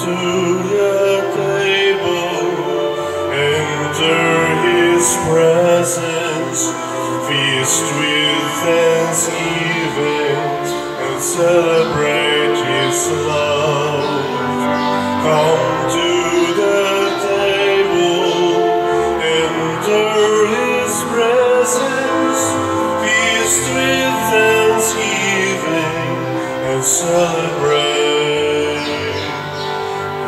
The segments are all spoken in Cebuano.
to the table, enter his presence, feast with thanksgiving, and celebrate his love. Come to the table, enter his presence, feast with thanksgiving, and celebrate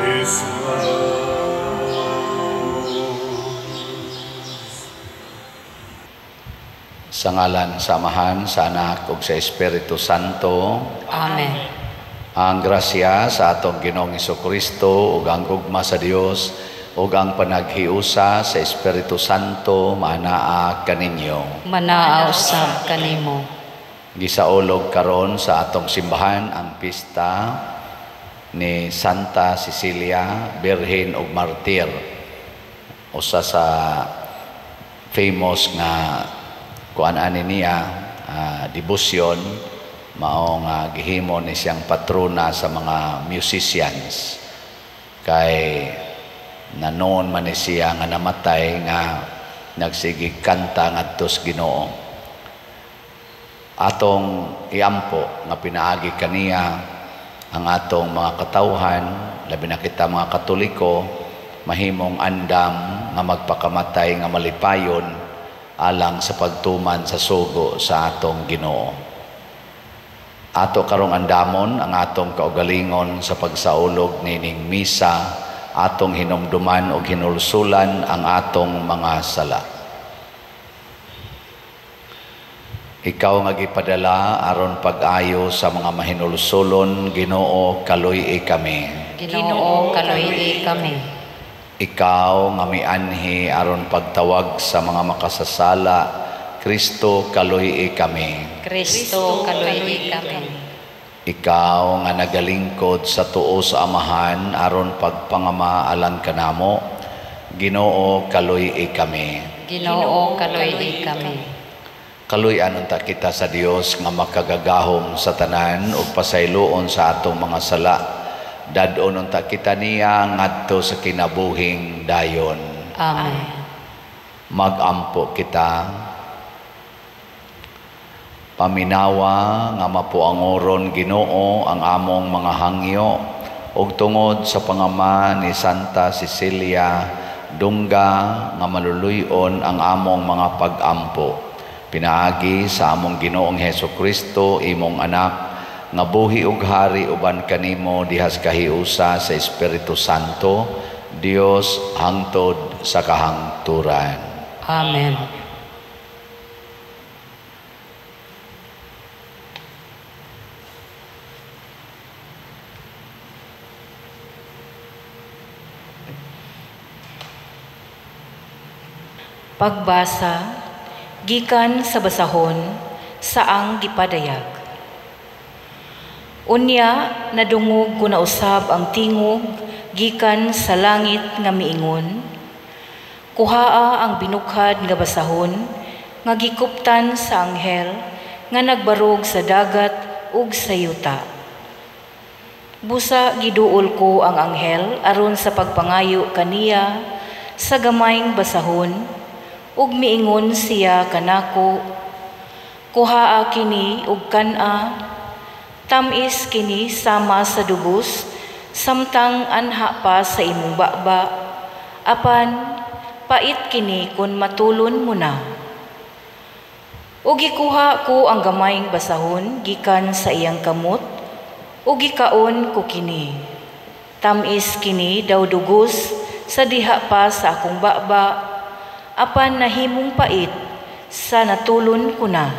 his love. Sa ngalan sa Amahan, sa Anak ug sa Espiritu Santo. Amen. Ang grasya sa atong Ginoong Hesukristo ug ang gugma sa Dios ug ang panaghiusa sa Espiritu Santo maanaa kaninyo. Manaa usab kanimo. Gisaulog karon sa atong simbahan ang pista ni Santa Cecilia, Birhen ug Martir. Usa sa famous nga kuan ani niya debosyon, mao nga gihimo ni siyang patrona sa mga musicians, kay nanoon man ni siya nga namatay nga nagsige kanta ngadto sa Ginoo. Atong iampo nga pinaagi kaniya ang atong mga katawhan, labi na kita mga Katoliko, mahimong andam nga magpakamatay nga malipayon alang sa pagtuman sa sugo sa atong Ginoo. Ato karong andamon ang atong kaugalingon sa pagsaulog nining misa, atong hinumduman og hinulsulan ang atong mga sala. Ikaw nga gipadala aron pag-ayo sa mga mahinulsulon, Ginoo, kaluy-i kami. Ginoo, kaluy-i kami. Ikaw nga mianhi aron pagtawag sa mga makasasala, Kristo, kaluy-i kami. Kristo, kaluy-i kami. Ikaw nga nagalingkod sa tuo sa Amahan aron pagpangama alang kanamo, Ginoo, kaluy-i kami. Ginoo, kaluy-i kami. Kaluy-an unta kita sa Dios nga makagagahom sa tanan ug pasayloon sa atong mga sala. Dad-on unta kita niya ngadto sa kinabuhing dayon. Amen. Magampo kita. Paminawa nga mapuangoron Ginoo ang among mga hangyo ug tungod sa pangama ni Santa Cecilia, dungga nga maluluy-on ang among mga pag-ampo. Pinaagi sa among Ginoong Hesukristo, imong anak, nga buhi ug hari uban kanimo dihas kahiusa sa Espiritu Santo, Dios hangtod sa kahangturan. Amen. Pagbasa gikan sa basahon sa ang gipadayag. Unya nadungog ko na usab ang tingog gikan sa langit nga miingon, kuhaa ang binukhad nga basahon nga gikuptan sa anghel nga nagbarog sa dagat ug sa yuta. Busa giduol ko ang anghel aron sa pagpangayo kaniya sa gamayng basahon, ug miingon siya kanako, kuhaa kini ug kan-a, tam-is kini sama sa dugos, samtang anha pa sa imong baba, apan pait kini kun matulon mo na. Ug gikuha ko ang gamayng basahon gikan sa iyang kamot, ug gikaon ko kini. Tam-is kini daw dugos sa diha pa sa akong baba, apan nahimong pait sa natulon ko na.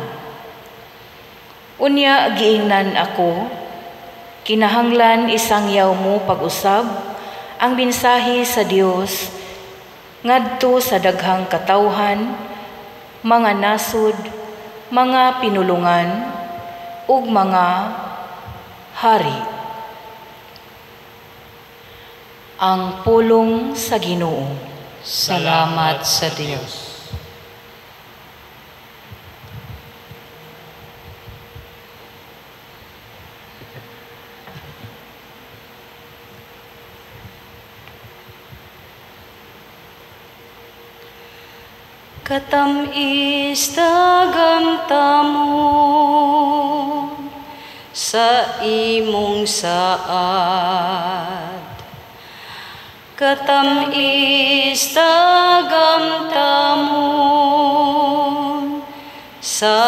Unya giingnan ako, kinahanglan isangyaw mo pag-usab ang mensahe sa Dios ngadto sa daghang katawhan, mga nasud, mga pinulungan, ug mga hari. Ang pulong sa Ginoo. Salamat sa Dios. Katamis tagamtamon sa imong saad. Katamis tagamtamon sa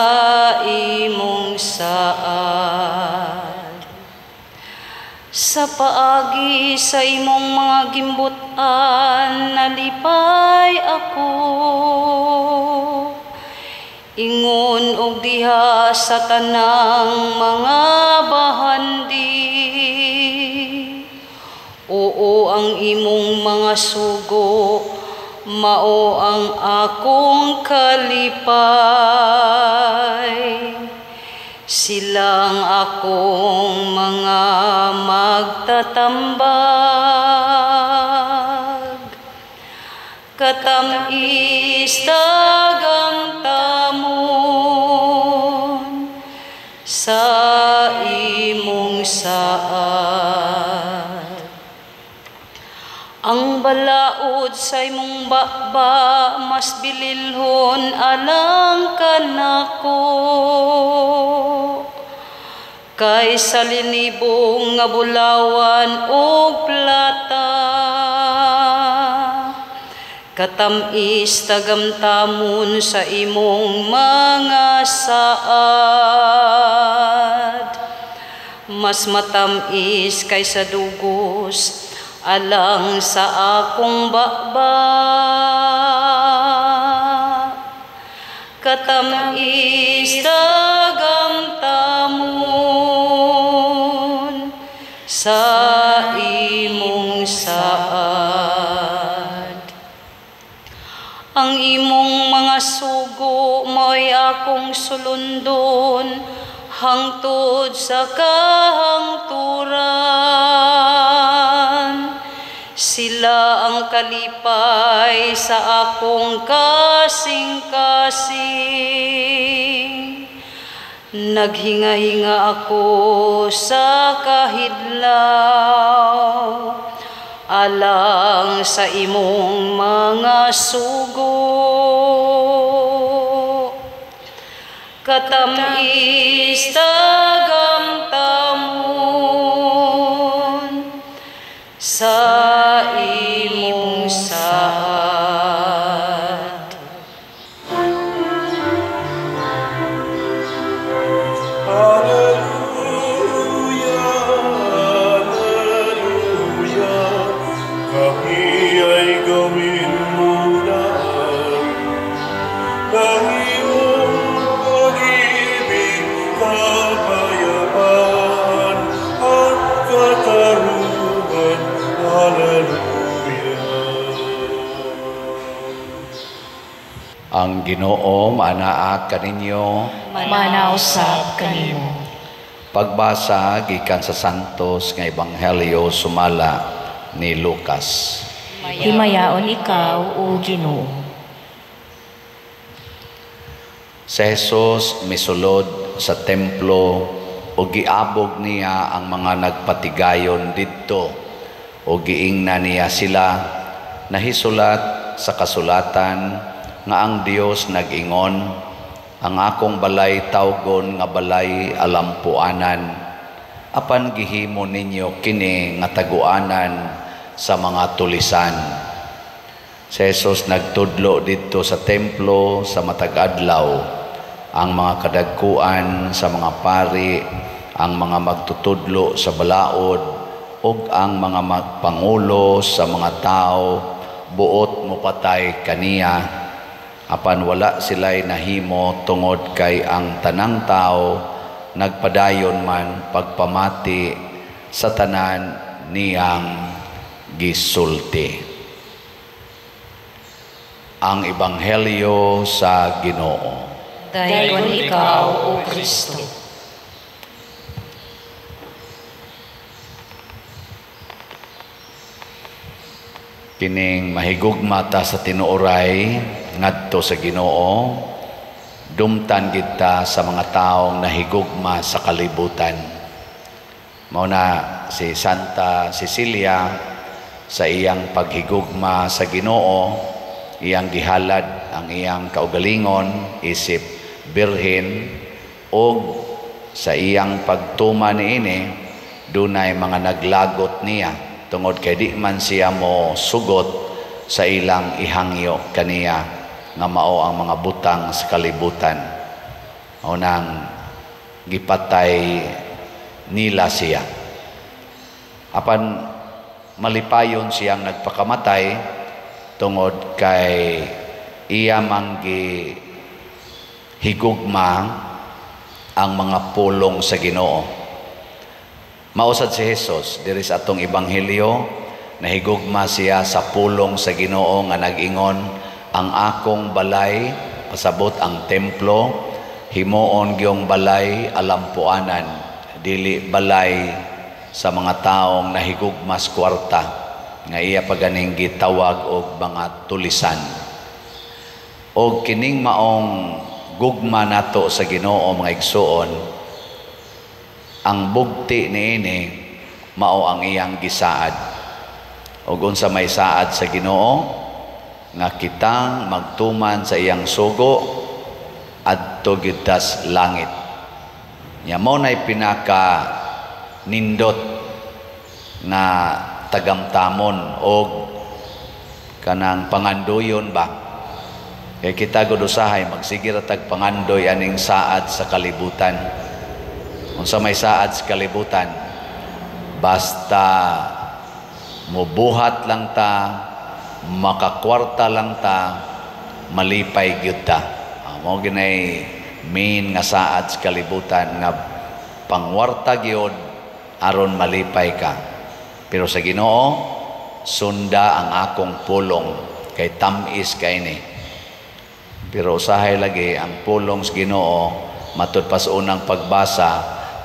imong saad. Sa paagi sa imong mga gimbutan, nalipay ako. Ingon og diha sa tanang mga bahandi. Oo, ang imong mga sugo, mao ang akong kalipay. Silang akong mga magtatambag. Katamis tagamtamon sa imong saad. Ang balaod sa imong baba, mas bililhon alang kanako. Kay sa linibong nga bulawan og plata, katamis tagamtamon sa imong mga saad. Mas matamis kaysa dugos alang sa akong baba. Katamis tagamtamon sa imong saad. Ang imong mga sugo mo'y akong sulundon hangtod sa kahangturan. Sila ang kalipay sa akong kasing-kasing. Naghinga-hinga ako sa kahidlaw alang sa imong mga sugo. Katamis tagamtamon sa imong saad. Alleluia, Alleluia, kami ay gawin muna ng iyong pag-ibig, kapayapaan at katarungan. Alleluia. Ang Ginoo maanaa kaninyo. Maanaa usab kanimo. Pagbasa gikan sa Santos nga Ebanghelyo sumala ni Lucas. Himayaon ikaw, o Ginoo. Si Jesus misulod sa templo ug giabog niya ang mga nagpatigayon didto ug giingna niya sila, nahisulat sa kasulatan nga ang Dios nag-ingon, ang akong balay tawgon nga balay alampuanan, apan gihimo ninyo kini nga taguanan sa mga tulisan. Si Jesus nagtudlo didto sa templo sa matag adlaw. Ang mga kadagkuan sa mga pari, ang mga magtutudlo sa balaod, ug ang mga pangulo sa mga tao buot mopatay kaniya. Apan wala sila'y nahimo tungod kay ang tanang tao nagpadayon man pagpamati sa tanan niyang gisulti. Ang Ebanghelyo sa Ginoo. Dayon ikaw, O Kristo. Kining mahigugma ta sa tinuoray ngadto sa Ginoo, dumtan kita sa mga taong nahigugma sa kalibutan. Mao na si Santa Cecilia sa iyang paghigugma sa Ginoo, iyang gihalad ang iyang kaugalingon isip birhen, og sa iyang pagtuman niini dunay mga naglagot niya tungod kay di man siya mo sugot sa ilang ihangyo kaniya nga mao ang mga butang sa kalibutan. Mao nang gipatay nila siya. Apan malipayon siyang nagpakamatay tungod kay iya mang higugma ang mga pulong sa Ginoo. Mausad si Jesus diri sa atong ebanghelyo, nahigugma siya sa pulong sa Ginoo nga nag-ingon, ang akong balay, pasabot ang templo, himuon gyong balay alampuanan, dili balay sa mga taong nahigugmas kwarta nga iya paganing gitawag og mga tulisan. Og kining maong gugma nato sa Ginoo, mga igsuon, ang bugti niini mao ang iyang gisaad. Og unsa may saad sa Ginoo? Nga kitang magtuman sa iyang sugo adto gyud tas langit. Nya mao nay pinaka nindot nga tagamtamon og kanang pangandoyon ba. Kay kita gud usahay magsige ra tag pangandoy aning saad sa kalibutan. Unsa may saad sa kalibutan? Basta mubuhat lang ta, makakwarta lang ta, malipay gyud ta. Mao ginay main nga saad sa kalibutan nga pangwarta gyud aron malipay ka. Pero sa Ginoo, sunda ang akong pulong kay tam-is kay ni. Pero usahay lagi ang pulong sa Ginoo matud pa sa unang pagbasa,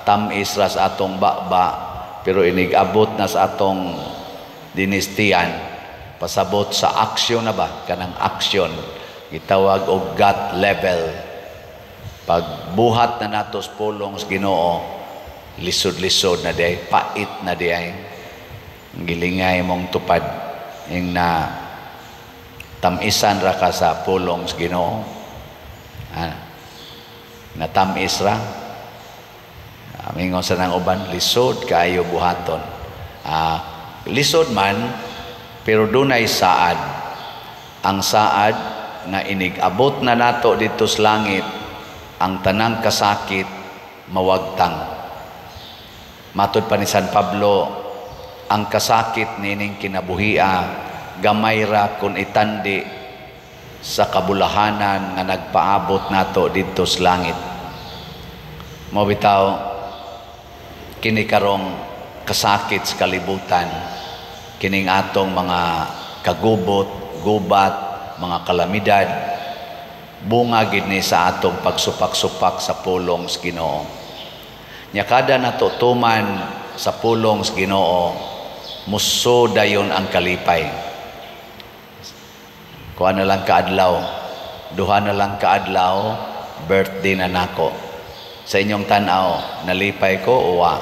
tam-is ra sa atong baba, pero inig-abot na sa atong dinistiyan, pasabot sa aksyon na ba, kanang aksyon gitawag og gut level. Pagbuhat na nato sa pulong sa Ginoo, lisod-lisod na diay, pait na diay, gilingay mong tupad ing na tamisan ra ka sa pulong sa Ginoo. Natamis ra. Mingon sa nang uban, lisod kaayo buhaton. Lisod man, pero dunay saad. Ang saad nga inig-abot na nato dito sa langit, ang tanang kasakit mawagtang. Matud pa ni San Pablo, ang kasakit nining kinabuhia gamay ra kun itandi sa kabulahanan nga nagpaabot nato didto sa langit. Mao bitaw kini karong kasakit sa kalibutan, kining atong mga kagubot, gubat, mga kalamidad, bunga gid ni sa atong pagsupak-supak sa pulong sa Ginoo. Nya kada nato tuman sa pulong sa Ginoo, muso dayon ang kalipay. Kuha na lang kaadlaw, duha na lang kaadlaw, birthday na nako. Sa inyong tan-aw, nalipay ko o wa?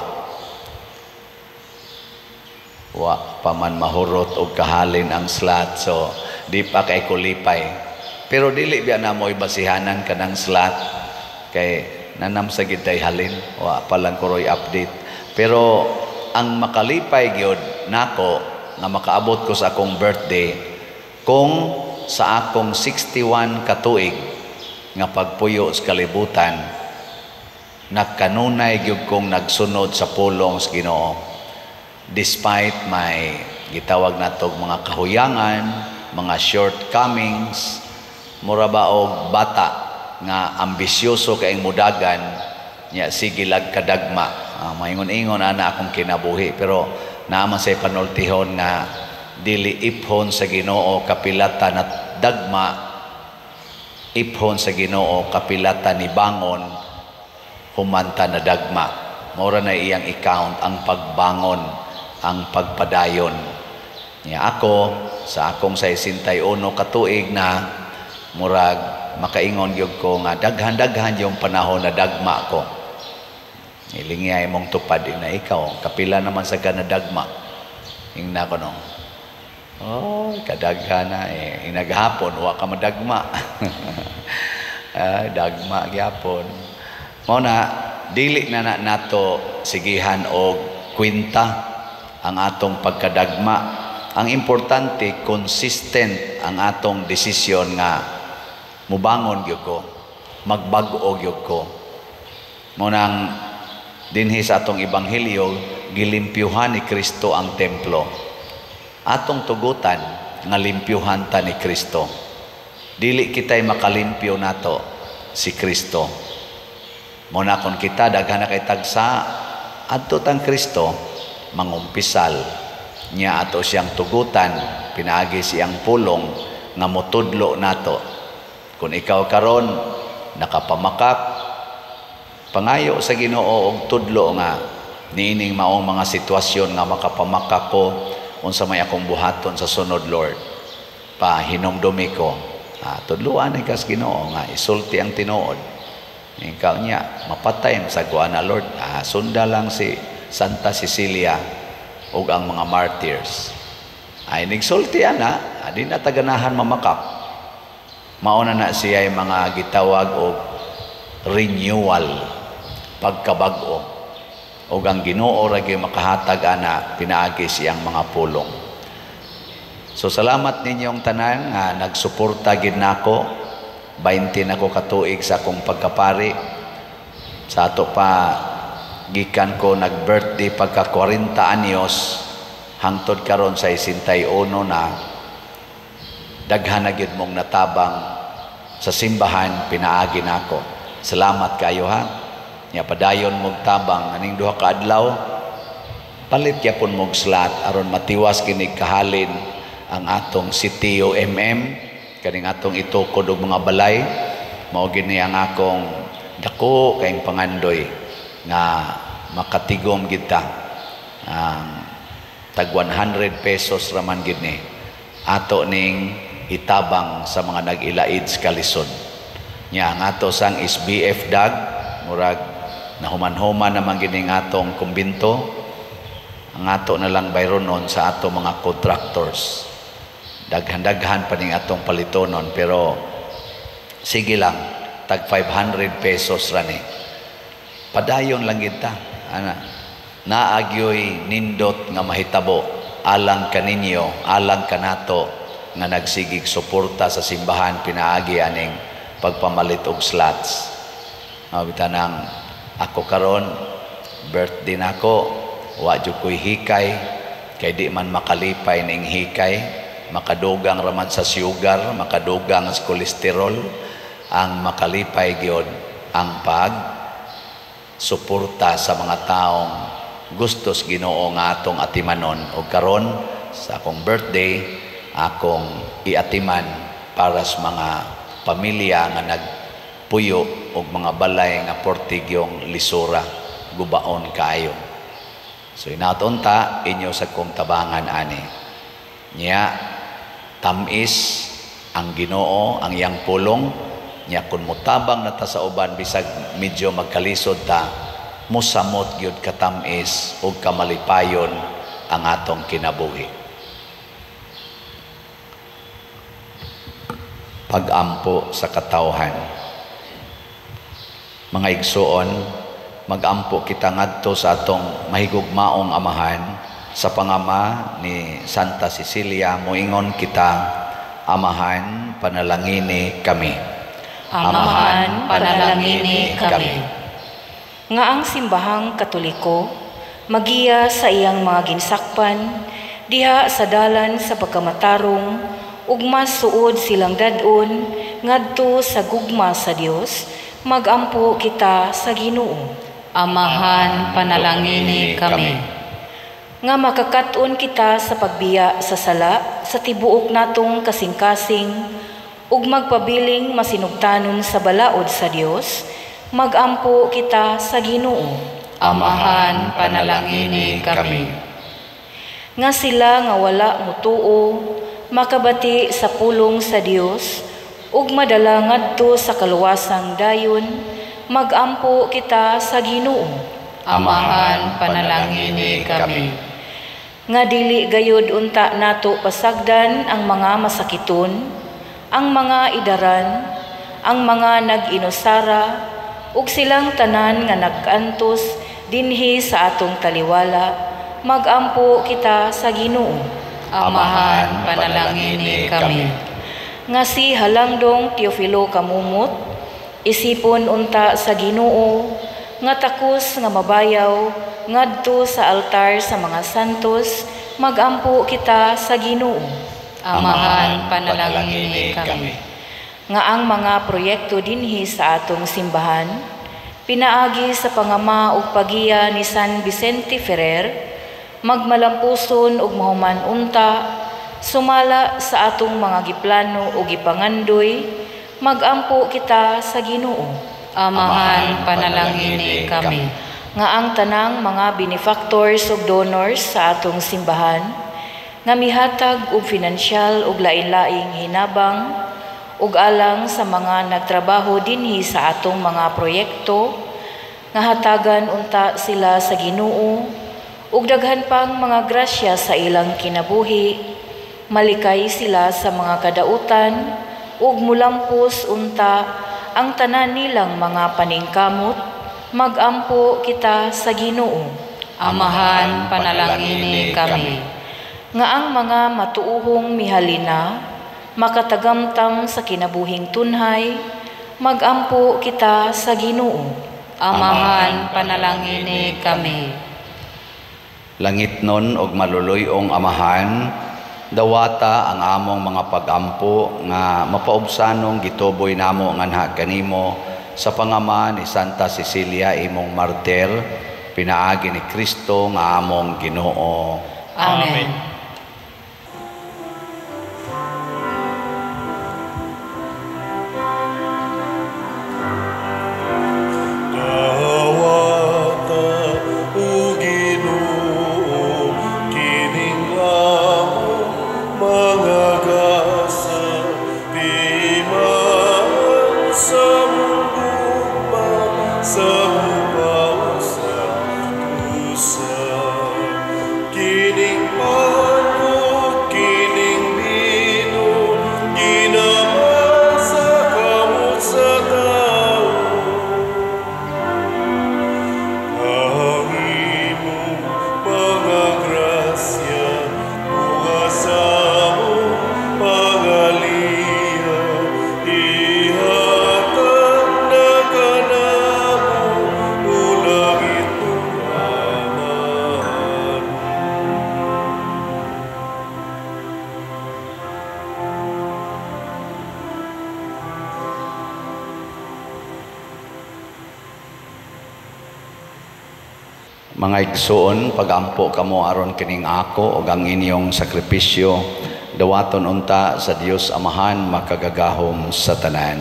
Wa pa man mahurot og kahalin ang slot, so di pa kay ko lipay. Pero dili biya na mo'y basihanan kanang slot kay nanam sa gid tay halin, wa pa lang ko roy update. Pero ang makalipay gyud nako nga makaabot ko sa akong birthday kung sa akong 61 katuig nga pagpuyo sa kalibutan, nagkanunay gyud kong nagsunod sa pulong sa Ginoo. Despite my gitawag natog mga kahuyangan, mga shortcomings, mura ba og bata nga ambisyoso kaayong mudagan, nya sige lag kadagma. Maingon-ingon ana akong kinabuhi, pero naa man say panultihon nga dili iphon sa Ginoo kapilata na dagma, iphon sa Ginoo kapilata ni bangon humanta na dagma. Mora na iyang i-count ang pagbangon, ang pagpadayon. Nya ako sa akong 61 katuig na murag makaingon gyud ko nga daghan-daghan yung panahon na dagma ko. Ilingay mong tupad na ikaw, kapila naman sa ka na dagma. Ingna ko no. Oh, kadaghan na eh. Inaghapon, wa ka madagma. Ah, dagma gyapon. Mao na dili na na nato sigihan og kwenta ang atong pagkadagma. Ang importante, consistent ang atong desisyon nga mubangon gyud ko, magbag-o gyud ko. Mao nang dinhi sa atong ebanghelyo, gilimpyuhan ni Kristo ang templo. Atong tugutan nga limpyuhan ta ni Kristo. Dili kita'y makalimpyo nato si Kristo. Mao na kon kita daghan na kay tagsa adto tang Kristo mangumpisal niya, ato siyang tugutan pinaagi siyang pulong nga motudlo nato. Kung ikaw karon nakapamakak, pangayo sa Ginoo og tudlo nga niining maong mga sitwasyon nga makapamakak ko, unsa may akong buhaton sa sunod, Lord? Pahinumdumi ko. Ah, tudluan ni kas Ginoo nga isulti ang tinuod. Ikaw niya mapatay sa na, Lord. Ah, sunda lang si Santa Cecilia ug ang mga martyrs. Ay nigsulti ana, di na taganahan mamakak. Mauna na siya ay mga gitawag og renewal, pagkabag-o. Ug ang Ginoo ra gyud makahatag ana pinaagi siyang mga pulong. So salamat ninyong tanan nga nagsuporta gid nako. 20 nako katuig sa akong pagkapari. Sa ato pa gikan ko nag-birthday pagka 40 anyos hangtod karon sa 61 na, daghan na gyud mong natabang sa simbahan pinaagi nako. Salamat kayo ha. Nya padayon mog tabang aning duha ka adlaw, palit gyapon mog slot aron matiwas kinig kahalin ang atong CTO MM kaning atong itukod og mga balay. Mao gini ang akong dako kayong pangandoy nga makatigom gid ta. Ang tag 100 pesos raman gid ni ato ning itabang sa mga nag-ilaid sa kalisod. Nya ang ato sang SBF dag murag nahuman-human naman gini ang atong kumbinto. Ang ato na lang bayronon sa ato mga contractors. Daghan-daghan pa ning atong palitonon, pero sige lang, tag 500 pesos ra ni. Padayon lang gid ta. Ana, naagyoy nindot nga mahitabo alang kaninyo, alang kanato nga nagsigig suporta sa simbahan pinaagi aning pagpamalit og slots. Mabita nang ako karon birthday nako, wa jud ko'y hikay kay di man makalipay ning hikay, makadugang raman sa sugar, makadugang sa kolesterol. Ang makalipay gyud ang pag suporta sa mga taong gustos Ginoo nga atong atimanon. Og karon sa akong birthday, akong iatiman para sa mga pamilya nga nagpuyo og mga balay nga portigyong lisura, gubaon kaayo. So inaton ta inyo sa kong tabangan ani. Nya tamis ang Ginoo ang iyang pulong. Nya kun motabang na ta sa uban bisag medyo magkalisod ta, mosamot gyud katamis ug kamalipayon ang atong kinabuhi. Pag-ampo sa katawhan. Mga igsuon, mag-ampo kita ngadto sa atong mahigugmaong amahan sa pangama ni Santa Cecilia. Moingon kita, Amahan, panalangini kami. Amahan, panalangini kami. Nga ang simbahang Katoliko magiya sa iyang mga ginsakpan diha sa dalan sa pagkamatarong ug mas suod silang dad-on ngadto sa gugma sa Dios, magampo kita sa Ginoo. Amahan, panalangini kami. Nga makakat-on kita sa pagbiya sa sala sa tibuok natong kasing-kasing ug magpabiling masinugtanon sa balaod sa Dios, magampo kita sa Ginoo. Amahan, panalangini kami. Nga sila nga wala mutuo makabati sa pulong sa Dios ug madala ngadto sa kaluwasang dayon, magampo kita sa Ginoo. Amahan, panalangini kami. Nga dili gayud unta nato pasagdan ang mga masakiton, ang mga idaran, ang mga nag-inusara, ug silang tanan nga nag-antos dinhi sa atong taliwala, magampo kita sa Ginoo. Amahan, panalangini kami. Nga si Halangdong Teofilo Camomot, isipon unta sa Ginoo, nga takos nga mabayaw ngadto sa altar sa mga santos, magampo kita sa Ginoo. Amahan, panalangini kami. Nga ang mga proyekto dinhi sa atong simbahan, pinaagi sa pangama ug pagiya ni San Vicente Ferrer, magmalampuson ug mahuman unta, sumala sa atong mga giplano ug gipangandoy, magampo kita sa Ginoo. Amahan, panalangini kami. Nga ang tanang mga benefactors ug donors sa atong simbahan, nga mihatag og finansyal ug lain-laing hinabang ug alang sa mga nagtrabaho dinhi sa atong mga proyekto, nga hatagan unta sila sa Ginoo ug daghan pang mga grasya sa ilang kinabuhi, malikay sila sa mga kadautan ug mulampos unta ang tanan nilang mga paningkamot, magampo kita sa Ginoo. Amahan, panalangini kami. Nga ang mga matuuhong mihalina, makatagamtam sa kinabuhing tunhay, magampo kita sa Ginoo. Amahan, panalangini kami. Langitnon og maluluy-ong Amahan, dawata ang among mga pagampo nga mapaubsanong gituboy namo nganha kanimo sa pangama ni Santa Cecilia imong martir, pinaagi ni Kristo nga among Ginoo. Amen. Dawata o Ginoo kining among mga gasa, timaan sa mong sa gugma sa tusa. Kining pan ug kining bino, ginama sa kamot sa tawo. Ang imong mga grasya, bunga sa among pangaliya, ihatag na kanamo, o langitnong Amahan. Mga igsoon, pagampo kamo aron kining ako ug ang inyong sakripisyo, dawaton unta sa Dios Amahan makagagahom sa tanan.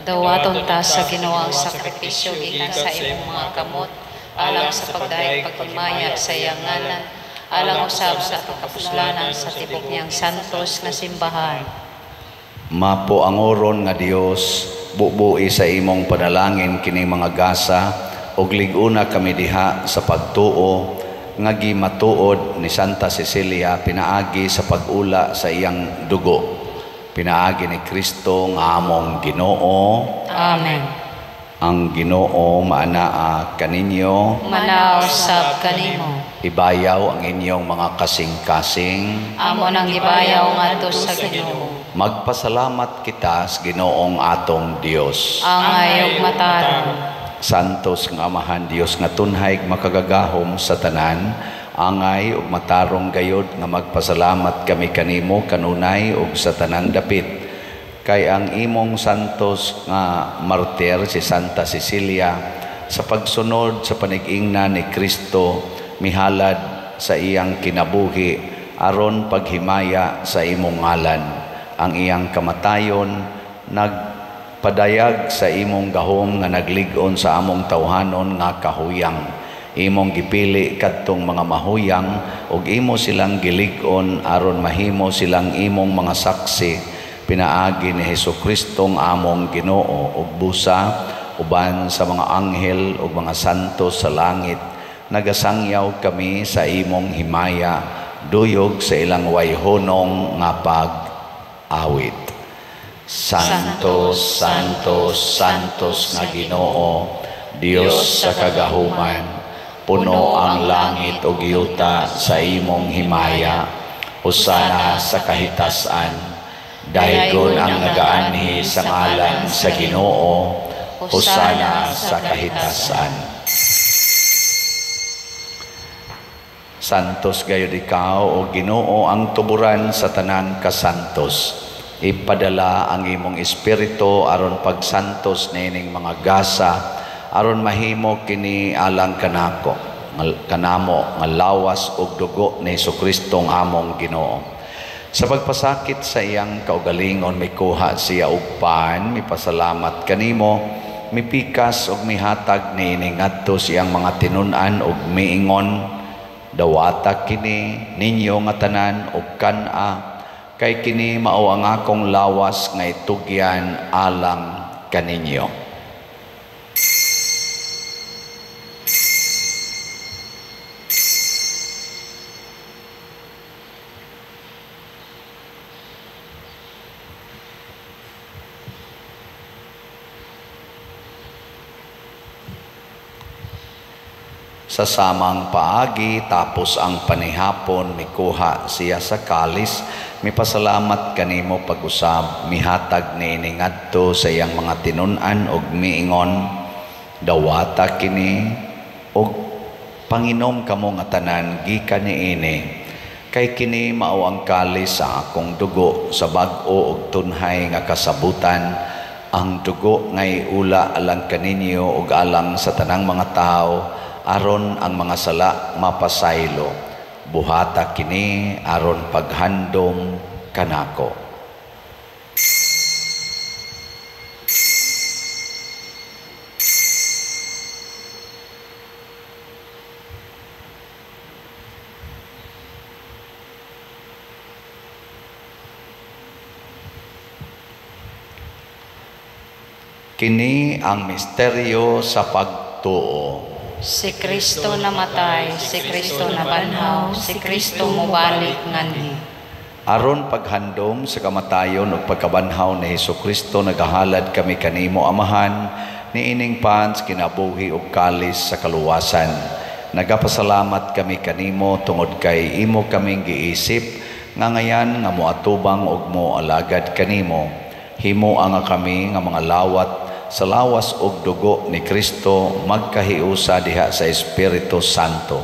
Dawaton ta sa Ginoo ang sakripisyo gikan sa imong mga kamot, alang sa pagdayeg paghimaya sa iyang ngalan, alang usab sa kapuslanan sa tibok niyang santos nga simbahan. Mapo ang oron nga Dios, bubui sa imong panalangin kining mga gasa, ug lig-una kami diha sa pagtuo nga gimatuod ni Santa Cecilia pinaagi sa pag-ula sa iyang dugo. Pinaagi ni Kristo nga among Ginoo. Amen. Ang Ginoo maanaa kaninyo, Manaw sab kanimo. Ibayaw ang inyong mga kasing-kasing. Amo nang gibayaw ngadto sa Ginoo. Magpasalamat kita sa Ginoong atong Dios. Angay ug matarong. Santos nga Amahan Dios nga tunhay makagagahom sa tanan, angay ug matarong gayod nga magpasalamat kami kanimo kanunay ug sa tanang dapit. Kay ang imong santos nga martir si Santa Cecilia sa pagsunod sa panig-ingna ni Kristo mihalad sa iyang kinabuhi aron paghimaya sa imong ngalan. Ang iyang kamatayon nagpadayag sa imong gahom nga naglig-on sa among tawhanon nga kahuyang. Imong gipili kadtong mga mahuyang ug imo silang gilig-on aron mahimo silang imong mga saksi pinaagi ni Hesukristo nga among Ginoo ug busa uban sa mga anghel ug mga santo sa langit. Nagasangyaw kami sa imong himaya duyog sa ilang wayhonong nga pag-awit. Santo, Santo, Santos nga Ginoo, Dios sa kagahuman, puno ang langit ug yuta sa imong himaya. Hosana sa kahitasan. Daygon ang nagaanhi sa ngalan sa Ginoo. Hosana sa kahitasan. Santos gayud ikaw o Ginoo, ang tuburan sa tanang kasantos. Ipadala ang imong espiritu aron pagsantos niining mga gasa, aron mahimo kini alang kanako kanamo nga lawas ug dugo ni Hesukristo ang among Ginoo. Sa pagpasakit sa iyang kaugalingon, mikuha siya og pan, mipasalamat kanimo, mipikas ug mihatag niini ngadto sa iyang mga tinun-an ug miingon, dawata kini ninyo nga tanan ug kan-a, kay kini mao ang akong lawas nga itugyan alang kaninyo. Sa samang paagi, tapos ang panihapon, mikuha siya sa kalis, mipasalamat kanimo pag-usab, mihatag niini ngadto sa iyang mga tinun-an ug miingon, dawata kini ug panginom kamo nga tanan gikan niini, kay kini mao ang kalis sa akong dugo sa bag-o ug tunhay nga kasabutan, ang dugo nga iula alang kaninyo ug alang sa tanang mga tawo, aron ang mga sala mapasaylo. Buhata kini aron paghandom kanako. Kini ang misteryo sa pagtuo. Si Kristo namatay, si Kristo nabanhaw, si Kristo mobalik nganhi. Aron paghandom sa kamatayon ug pagkabanhaw ni Hesukristo, nagahalad kami kanimo Amahan, niining pans kinabuhi ug kalis sa kaluwasan. Nagapasalamat kami kanimo tungod kay imo kaming giisip nga ngayan nga moatubang ug moalagad kanimo. Himoa nga kami nga mga lawat sa lawas ug dugo ni Kristo magkahiusa diha sa Espiritu Santo.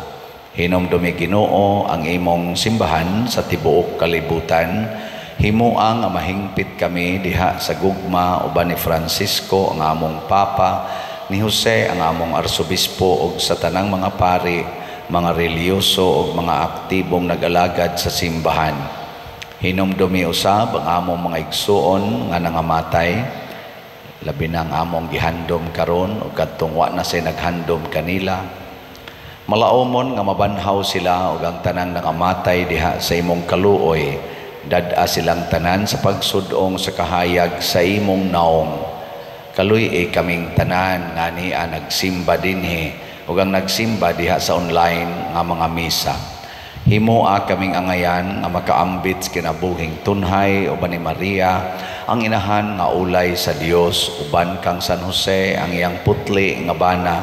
Hinumdumi Ginoo ang imong simbahan sa tibuok kalibutan. Himoa nga mahingpit kami diha sa gugma uban ni Francisco ang among Papa, ni Jose ang among Arsobispo ug sa tanang mga pari, mga relihiyoso ug mga aktibong nag-alagad sa simbahan. Hinumdumi usab ang among mga igsuon nga nangamatay, labi na ang among gihandom karon ug kadtong wa na say naghandom kanila. Malaomon nga mabanhaw sila ug ang tanang nangamatay diha sa imong kaluoy. Dad-a silang tanan sa pagsud-ong sa kahayag sa imong naong. Kaluy-i kaming tanan nga nia nagsimba dinhi ug ang nagsimba diha sa online nga mga misa. Himoa kaming angayan nga makaambit sa kinabuhing tunhay uban ni Maria ang inahan nga ulay sa Dios, uban kang San Jose ang iyang putli nga bana,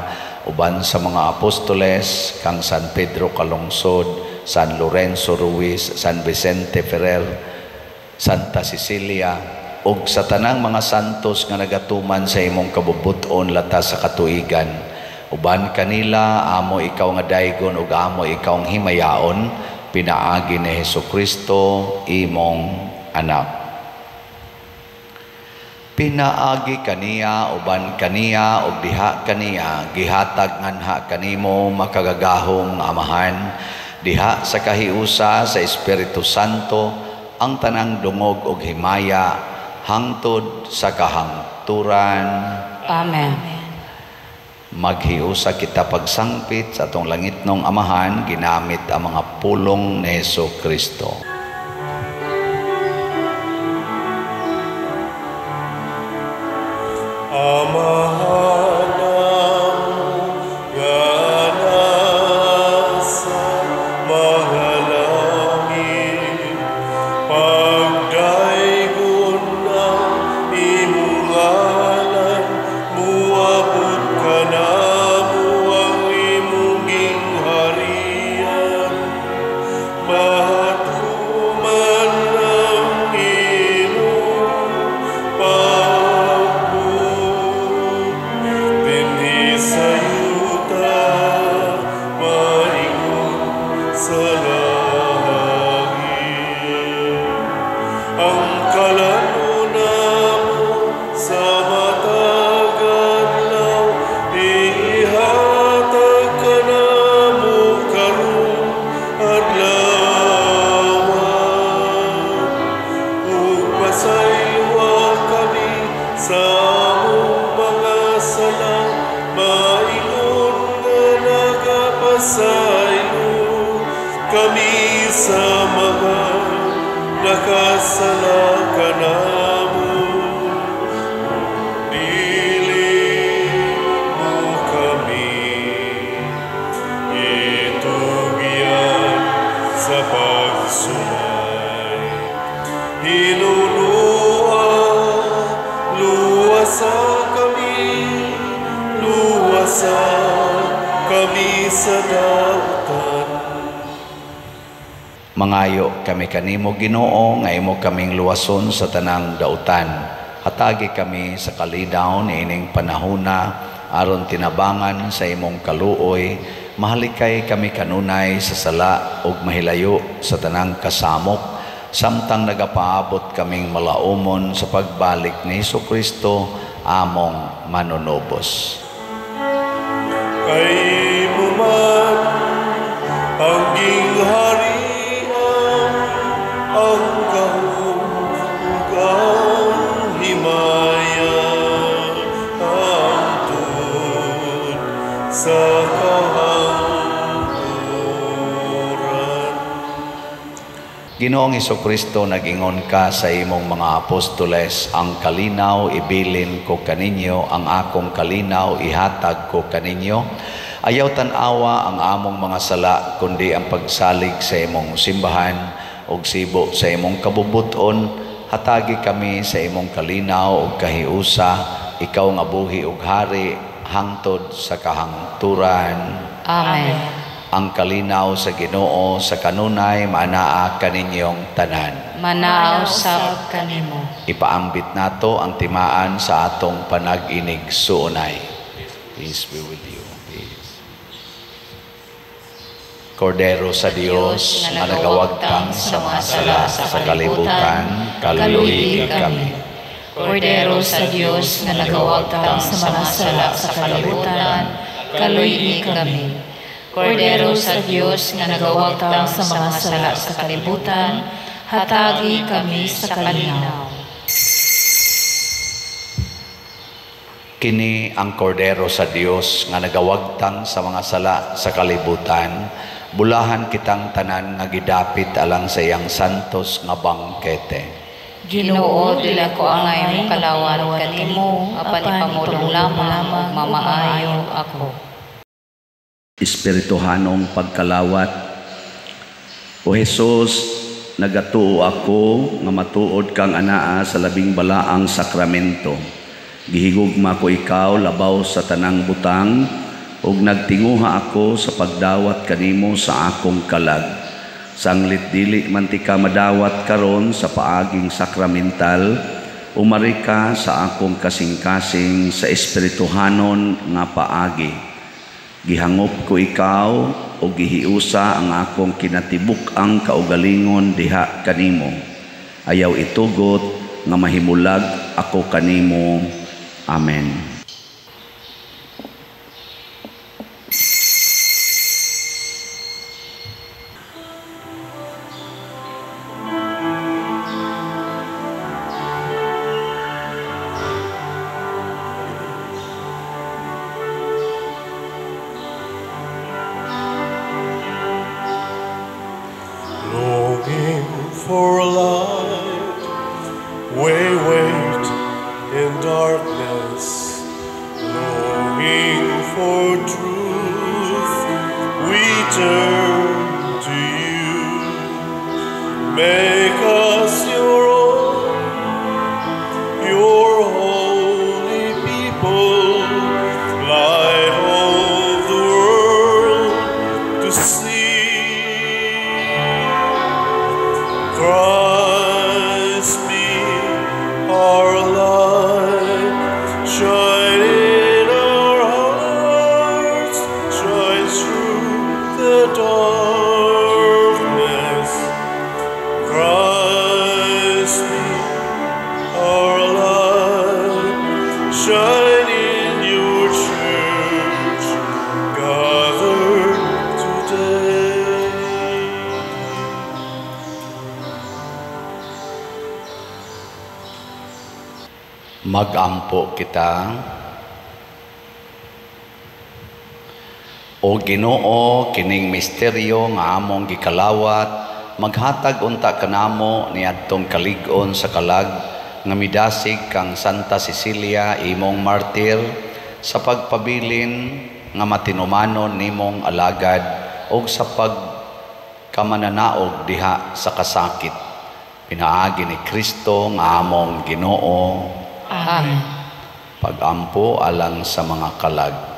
uban sa mga apostoles kang San Pedro Calungsod, San Lorenzo Ruiz, San Vicente Ferrer, Santa Cecilia, ug sa tanang mga santos nga nagatuman sa imong kabubut-on latas sa katuigan. Uban kanila amo ikaw nga daygon ug amo ikaw ang himayaon, pinaagi ni Hesukristo imong anak. Pinaagi kaniya, uban kaniya, ug diha kaniya, gihatag nganha kanimo makagagahom nga Amahan, diha sa kahiusa sa Espiritu Santo ang tanang dungog ug himaya hangtod sa kahangturan. Amen. Maghiusa kita pagsangpit sa atong langitnong Amahan ginamit ang mga pulong ni Hesukristo. Amahan namo nga nasa mga langit, Kami sa mga nakasala kanamo. Dili mo kami itugyan sa pagsulay. Hinunua, luwasa kami, luwasa kami sa dautan. Mangayo kami kanimo, Ginoo, nga imo kaming luwason sa tanang dautan. Hatagi kami sa kalinaw niining panahona aron tinabangan sa imong kaluoy, mahalikay kami kanunay sa sala ug mahilayo sa tanang kasamok, samtang nagapaabot kaming malaumon sa pagbalik ni Hesukristo among manunubos. Kay mo man ang gingharian, ang gahom ug ang himaya, hangtod sa kahangturan. Ginoong Hesukristo, nagingon ka sa imong mga apostoles, ang kalinaw ibilin ko kaninyo, ang akong kalinaw ihatag ko kaninyo. Ayaw tan-awa ang among mga sala, kundi ang pagsalig sa imong simbahan ug sibo sa imong kabubuton. Hatagi kami sa imong kalinaw ug kahiusa, ikaw nga buhi ug hari hangtod sa kahangturan. Amen. Ang kalinaw sa Ginoo sa kanunay maanaa kaninyong tanan. Manaa usab kanimo. Ipaambit nato ang timaan sa atong panag-inig suunay. Peace be with you. Peace. Kordero sa Dios nga nagawagtang sa mga sala sa kalibutan, kaluoyi kami. Kordero sa Dios nga nagawagtang sa mga sala sa kalibutan, kaluoyi kami. Kordero sa Dios nga nagawagtang sa mga sala sa kalibutan, hatagi kami sa kalinaw. Kini ang Kordero sa Dios nga nagawagtang sa mga sala sa kalibutan, bulahan kitang tanan nga gidapit alang sa iyang santos nga bangkete. Ginoo, dili ko angay mokalawat kanimo, apan ipamulong lamang ug mamaayo ako. Espirituhanong pagkalawat. O Jesus, nagatuo ako nga matuod kang anaa sa labing balaang sakramento. Gihigugma ko ikaw labaw sa tanang butang, ug nagtinguha ako sa pagdawat kanimo sa akong kalag. Sanglit dili man ti ka madawat karon sa paaging sakramental, umari ka sa akong kasing-kasing sa espirituhanon nga paagi. Gihangop ko ikaw o gihiusa ang akong kinatibuk-ang kaugalingon diha kanimo. Ayaw itugot nga mahimulag ako kanimo. Amen. For a light, we wait in darkness, longing for truth, we turn to you. Make us your own, your holy people, light of the world to see. Christ be our light, shine in our hearts, shine through the darkness. Christ be our light, shine in your church, gathered today. Magampo kita. O Ginoo, kining misteryo nga among gikalawat, maghatag unta kanamo niadtong kalig-on sa kalag nga midasig kang Santa Cecilia imong martir sa pagpabilin nga matinumanon nimong alagad og sa pagkamananaog diha sa kasakit. Pinaagi ni Kristo nga among Ginoo. Amen. Pagampo alang sa mga kalag.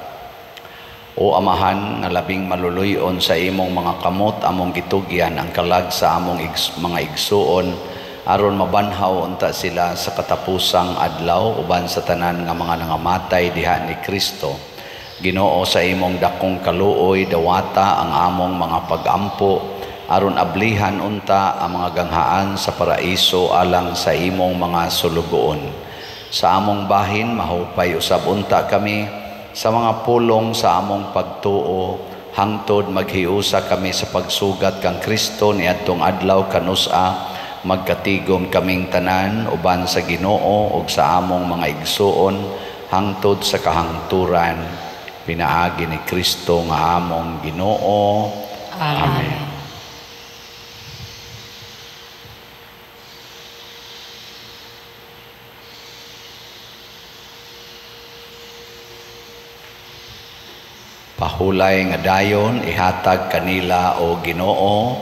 O Amahan nga labing maluluyon sa imong mga kamot, among gitugyan ang kalag sa among mga igsuon aron mabanhaw unta sila sa katapusang adlaw uban sa tanan nga mga nangamatay diha ni Kristo. Ginoo, sa imong dakong kaluoy dawata ang among mga pagampo aron ablihan unta ang mga ganghaan sa paraiso alang sa imong mga sulugoon. Sa among bahin mahupay usab unta kami sa mga pulong sa among pagtuo hangtod maghiusa kami sa pagsugat kang Kristo niadtong adlaw kanus-a magkatigom kaming tanan uban sa Ginoo ug sa among mga igsuon hangtod sa kahangturan, pinaagi ni Kristo nga among Ginoo. Amen. Pahulay nga dayon ihatag kanila o Ginoo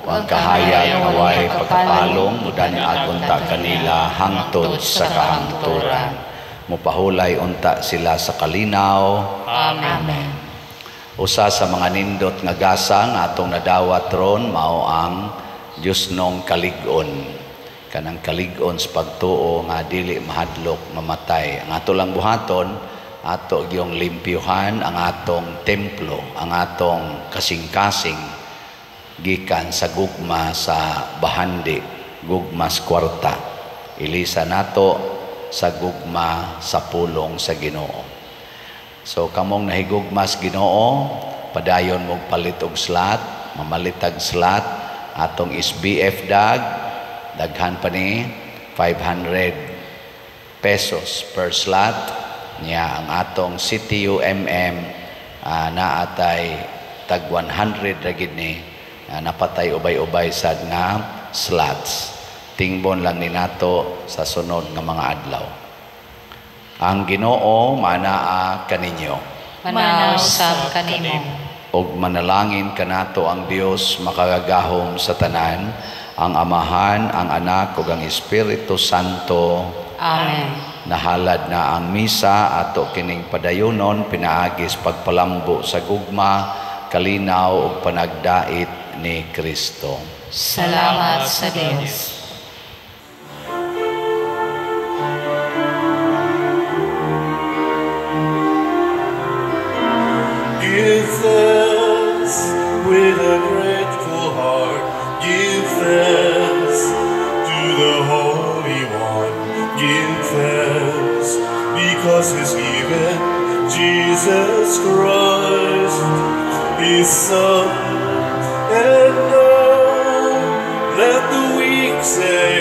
ang kahayag nga way pagkapalong mudan-ag unta kanila hangtod sa kahangturan. Mupahulay unta sila sa kalinaw. Amen. Usa sa mga nindot nga gasa nga atong nadawat ron mao ang Diosnong kalig-on. Kanang kalig-on sa pagtuo nga dili mahadlok mamatay. Ang ato lang buhaton, ato gyung limpyuhan ang atong templo, ang atong kasing-kasing gikan sa gugma sa bahandi, gugma sa kwarta. Ilisa nato sa gugma sa pulong sa Ginoo. So kamong nahigugma sa Ginoo, padayon mong palit og slot, mamalitag slot, atong SBF dag, daghan pa ni 500 pesos per slot. Niya ang atong CTUMM naatay tag 100 ra gid ni napatay ubay-ubay sad nga slots. Tingbon lang ni nato sa sunod nga mga adlaw. Ang Ginoo manaa kaninyo. Manaa usab kanimo. Og manalangin kanato ang Dios makagagahom sa tanan, ang Amahan, ang Anak ug ang Espiritu Santo. Amen. Nahalad na ang misa ato kining padayonon pinaagis pagpalambo sa gugma, kalinaw ug panagdait ni Kristo. Salamat sa Dios. Give thanks with a grateful heart. Give thanks to the Holy One. Give thanks because He's given Jesus Christ, His Son. And now let the weak say,